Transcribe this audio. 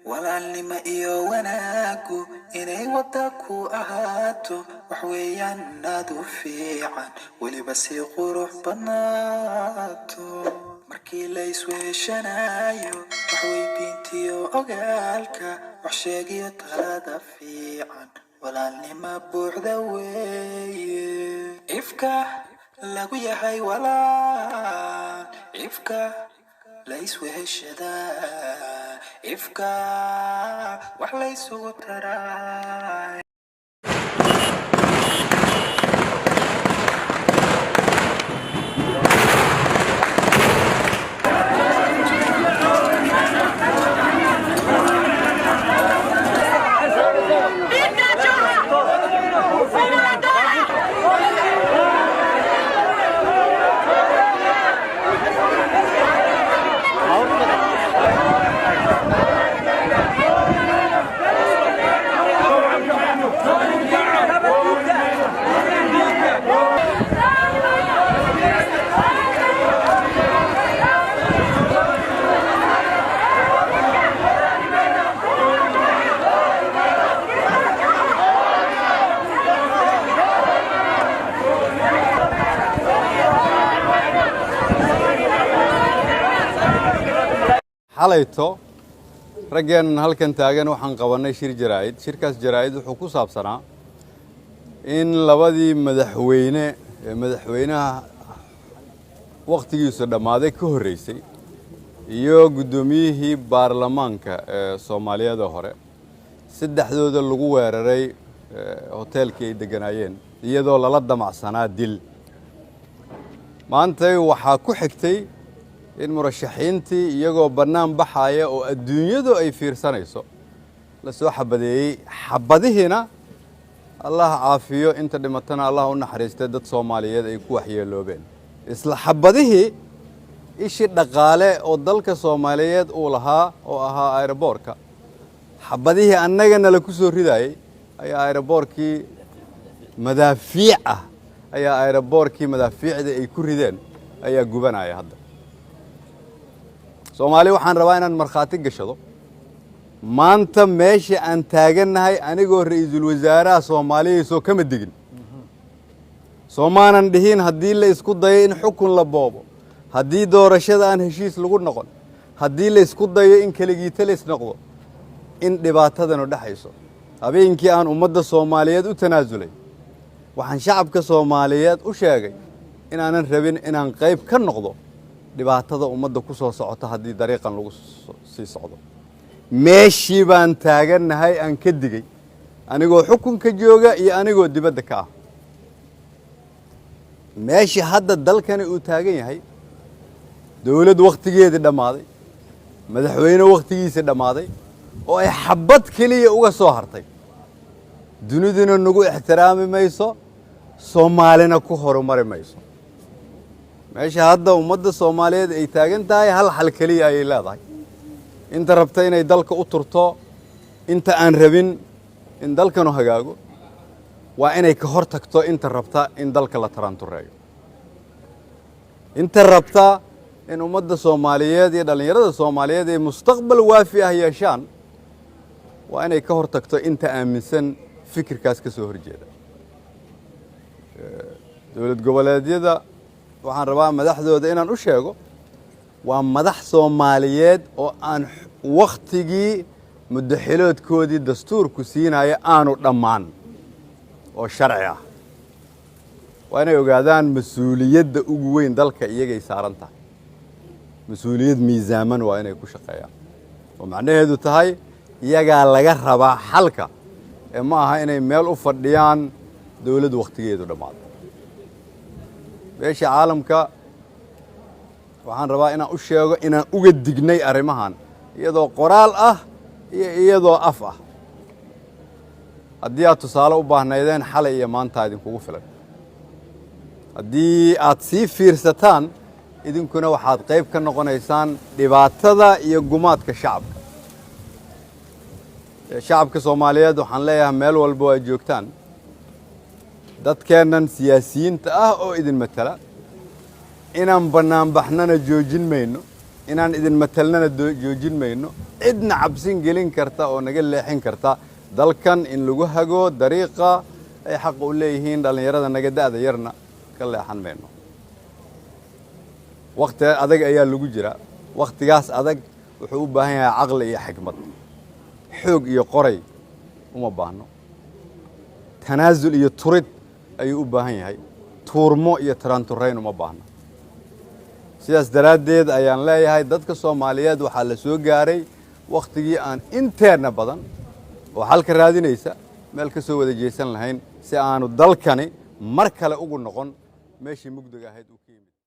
Walaalnimo iyo wanaagu inay wadda ku ahaato, wax weeyaan aad u fiican, weliba si qurux badnaato. Markii la isweeshanayo, wax weydiintiyo ogaalka, wax sheegiyo talada fiican, walaalnimo buuxda weeye. Ifka lagu yahay walaal, ifka la isweheshadaa, ifka wax la isugu taraa. Xalayto raggeennan halkan taagan waxaan qabannay shir jaraa'id. Shirkaas jaraa'id wuxuu ku saabsanaa in labadii madaxweyne ee madaxweynaha wakhtigiisu dhammaaday ka horreysay iyo guddoomiyihii baarlamaanka ee Soomaaliyada hore, saddexdooda lagu weeraray hoteelkii ay degganaayeen, iyadoo lala damacsanaa dil. Maantay waxaa ku xigtay in murashaxiintii, iyagoo bannaan baxaya oo adduunyadu ay fiirsanayso, la soo xabadeeyey. Xabadihiina, Allah caafiyo inta dhimatana, Allah u naxariistay, dad Soomaaliyeed ay ku waxyeeloobeen. Isla xabadihii, ishii dhaqaale oo dalka Soomaaliyeed uu lahaa oo ahaa aeroboorka, xabadihii annagana la ku soo ridaayey ayaa aeroboorkii madaafiic ah, ayaa aeroboorkii madaafiicda ay ku rideen ayaa gubanaya hadda. Soomaali waxaan rabaa inaan markhaati gashado maanta meesha aan taagannahay. Anigoo ra-iisul wasaaraha Soomaaliya soo kama digin, soomaanan dhihin haddii la isku dayo in xukun la boobo, haddii doorashada aan heshiis lagu noqon, haddii la isku dayo in keligiitalis noqdo, in dhibaatadanu dhexayso. Habeenkii aan ummadda Soomaaliyeed u tanaasulay, waxaan shacabka Soomaaliyeed u sheegay inaanan rabin inaan qayb ka noqdo dhibaatada ummadda ku soo socota haddii dariiqan lagu sii socdo. Meeshii baan taagannahay aan ka digay, anigoo xukunka jooga iyo anigoo dibadda ka ah. Meeshii hadda dalkani uu taagan yahay, dowlad wakhtigeedii dhammaaday, madaxweyne wakhtigiisii dhammaaday, oo ay xabbad keliya uga soo hartay, duniduna nagu ixtiraami mayso, Soomaalina ku horumari mayso. Meesha hadda ummadda Soomaaliyeed ay taagan tahay, hal xal keliya ayay leedahay: inta rabta inay dalka u turto, inta aan rabin in dalkanu hagaago, waa inay ka hor tagto inta rabta in dalka la taraantureeyo, inta rabta in ummadda Soomaaliyeed iyo dhallinyarada Soomaaliyeed ay mustaqbal waafi ah yeeshaan, waa inay ka hor tagto inta aaminsan fikirkaas ka soo horjeeda. Dowlad goboleedyada waxaan rabaa madaxdooda inaan u sheego, waa madax Soomaaliyeed oo aan wakhtigii muddaxiloodkoodii dastuurku siinaya aanu dhammaan oo sharci ah. Waa inay ogaadaan mas-uuliyadda ugu weyn dalka iyagay saaran tahay. Mas-uuliyad miisaaman waa inay ku shaqeeyaan, oo macnaheedu tahay iyagaa laga rabaa xalka, ee ma aha inay meel u fadhiyaan dowladdu wakhtigeedu dhammaado. Beesha caalamka waxaan rabaa inaan u sheego inaan uga dignay arrimahan, iyadoo qoraal ah iyo iyadoo af ah. Haddii aad tusaale u baahnaydeen, xalay iyo maanta idinkugu filan. Haddii aad sii fiirsataan, idinkuna waxaad qayb ka noqonaysaan dhibaatada iyo gumaadka shacabka. Shacabka Soomaaliyeed waxaan leeyahay, meel walba oo aad joogtaan, dadkeennan siyaasiyiinta ah oo idin matala, inaan bannaanbaxnana joojin mayno, inaan idin matalnana joojin mayno. Cidna cabsin gelin karta oo naga leexin karta dalkan in lagu hago dariiqa ay xaqa u leeyihiin dhallinyarada naga da'da yarna ka leexan mayno. Wakhti adag ayaa lagu jira. Wakhtigaas adag wuxuu u baahan yahay caqli iyo xikmad. Xoog iyo qoray uma baahno. Tanaasul iyo turid ayuu u baahan yahay. Tuurmo iyo taraanturayn uma baahno. Sidaas daraaddeed ayaan leeyahay, dadka Soomaaliyeed, waxaa la soo gaaray wakhtigii aan inteenna badan oo xalka raadinaysa meel ka soo wada jeesan lahayn, si aanu dalkani mar kale ugu noqon meeshii mugdiga ahayd uu ka yimid.